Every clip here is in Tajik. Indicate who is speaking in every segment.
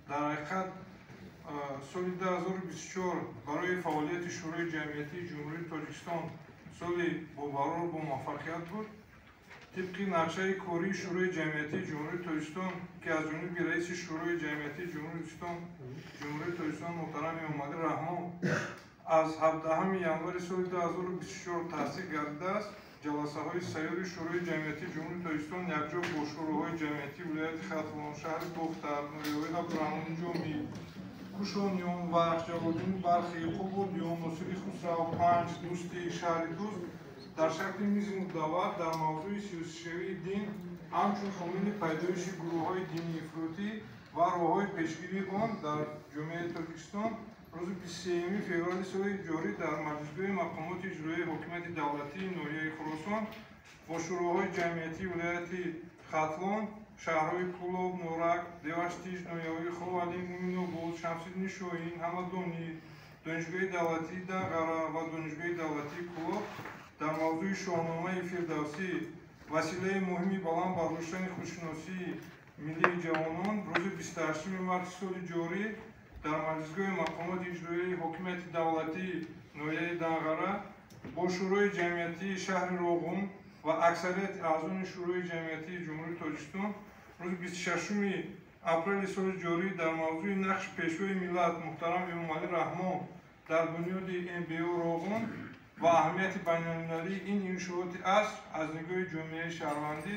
Speaker 1: Дар ҳақиқат, соли 2024 барои фаъолияти Шӯрои ҷамъиятии Ҷумҳурии Тоҷикистон соли бобарор, бомуваффақият буд. Тибқи нақшаи кории Шӯрои ҷамъиятии Ҷумҳурии Тоҷикистон, ки аз ҷониби раиси Шӯрои ҷамъиятии Ҷумҳурии Тоҷикистон муҳтарам Эмомалӣ Раҳмон аз 17 январи соли 2024 тасдиқ гардидааст, ҷаласаҳои сайёри Шӯрои ҷамъиятии Ҷумҳурии Тоҷикистон якҷо бо шӯроҳои ҷамъиятии вилояти Хатлон, шаҳри Бохтар, ноҳияҳои Абдурраҳмони Ҷомӣ, Кушониён, Вахш, Ҷалолиддини Балхӣ, Қубодиён, Носири Хусрав, Панҷ, Дӯстӣ, шаҳри Тӯс дар шакли мизи мудаввар дар мавзӯи сиёсишавии дин ҳамчун омили пайдоиши гурӯҳҳои динии ифротӣ ва роҳҳои пешгирии он дар ҷомеаи Тоҷикистон рӯзи 23 феврали соли ҷорӣ дар маҷлисгоҳи мақомоти иҷроияи ҳокимияти давлатии ноҳияи Хуросон бо шӯроҳои ҷамъиятии вилояти Хатлон, шаҳрҳои Кӯлоб, Норак, Деваштич, ноҳияҳои Ховалинг, Муъминобод, Шамсиддини Шоҳин, Ҳамадонӣ, Донишгоҳи давлатии Данғара ва Донишгоҳи давлатии Кӯлоб дар мавзӯи Шоҳномаи Фирдавсӣ василаи муҳими баланд бардоштани худшиносии миллии ҷавонон рӯзи 28 марти соли ҷорӣ дар маҷлисгоҳи мақомоти иҷроияи ҳокимияти давлатии ноҳияи Данғара бо Шӯрои ҷамъиятии шаҳри Роғун ва аксарияти аъзони Шӯрои ҷамъиятии Ҷумҳурии Тоҷикистон рӯзи 26 апрели соли ҷорӣ дар мавзӯи нақши Пешвои миллат муҳтарам Эмомалӣ Раҳмон дар бунёди МБО Роғун ва аҳамияти байналмилалии ин иншооти аср аз нигоҳи ҷомеаи шаҳрвандӣ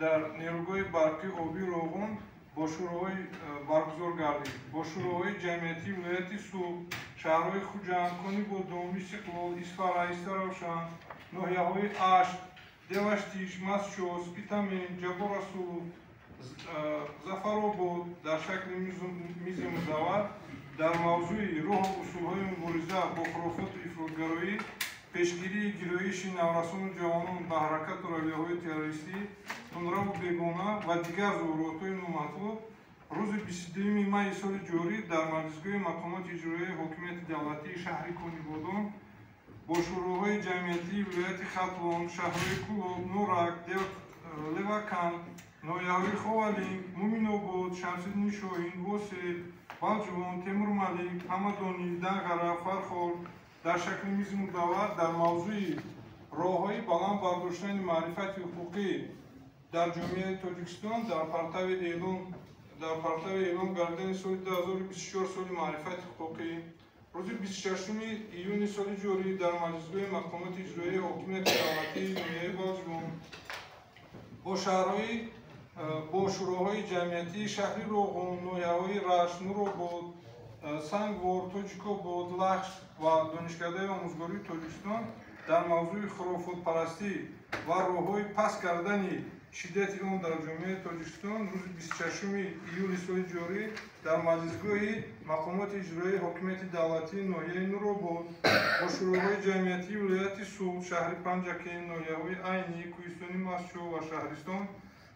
Speaker 1: дар нерӯгоҳи барқи обии Роғун бо шӯроҳои баргузор гардид. Бо шӯроҳои ҷамъиятии вилояти Суғд, шаҳрҳои Хуҷанд, Конибодом, Истиқлол, Исфара, Истаравшан, ноҳияҳои Ашт, Деваштич, Мастчоҳ, Спитамен, Ҷаббор Расулов, Зафаробод дар шакли мизи мудаввар дар мавзӯи роҳу усулҳои мубориза бо хурофоту ифротгароӣ, пешгирии гироиши наврасону ҷавонон ба ҳаракату равияҳои террористӣ, тундраву бегона ва дигар зуҳуротҳои номатлуб рӯзи 22 майи соли ҷорӣ дар маҷлисгоҳи мақомоти иҷроияи ҳокимияти давлатии шаҳри Конибодом бо шӯроҳои ҷамъиятии вилояти Хатлон, шаҳрҳои Кӯлоб, Норак, Леваканд, ноҳияҳои Ховалинг, Муъминобод, Шамсиддини Шоҳин, Восеъ, Балҷувон, Темурмалик, Ҳамадонӣ, Данғара, Фархор дар шакли мизи мудаввар дар мавзӯи роҳҳои баланд бардоштани маърифати ҳуқуқӣ дар ҷомеаи Тоҷикистон дар партави эълон гардидани соли 2024 соли маърифати ҳуқуқӣ рӯзи 26 июни соли ҷорӣ дар маҷлисгоҳи мақомоти иҷроияи ҳокимияти давлатии ноҳияи Балҷувон бо шӯроҳои ҷамъиятии шаҳри Роғун, ноҳияҳои Рашт, Нуробод, Сангвор, Тоҷикобод, Лахш ва Донишкадаи омӯзгории Тоҷикистон дар мавзӯи хурофотпарастӣ ва роҳҳои паст кардани шиддати он дар ҷомеаи Тоҷикистон рӯзи 26 июли соли ҷорӣ дар маҷлисгоҳи мақомоти иҷроияи ҳокимияти давлатии ноҳияи Нуробод бо шӯроҳои ҷамъиятии вилояти Суғд, шаҳри Панҷакент, ноҳияҳои Айнӣ, Кӯҳистони Мастчоҳ ва Шаҳристон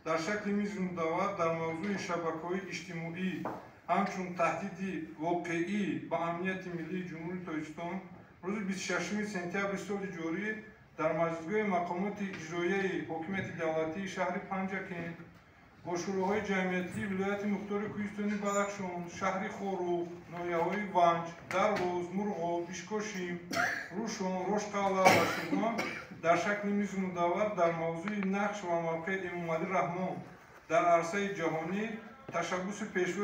Speaker 1: дар шакли мизи мудаввар дар мавзӯи шабакаҳои иҷтимоӣ ҳамчун таҳдиди воқеӣ ба амнияти миллии Ҷумҳурии Тоҷикистон рӯзи 26 сентябри соли ҷорӣ дар маҷлисгоҳи мақомоти иҷроияи ҳокимияти давлатии шаҳри Панҷакент бо шӯроҳои ҷамъиятии вилояти мухтори Кӯҳистони Бадахшон, шаҳри Хоруғ, ноҳияҳои Ванҷ, Дарвоз, Мурғоб, Ишкошим, Рушон, Рошқалъа ва Шуғнон дар шакли мизи мудаввар дар мавзӯи нақш ва мавқеи Эмомалӣ Раҳмон дар арсаи ҷаҳонӣ, ташаббуси Пешвои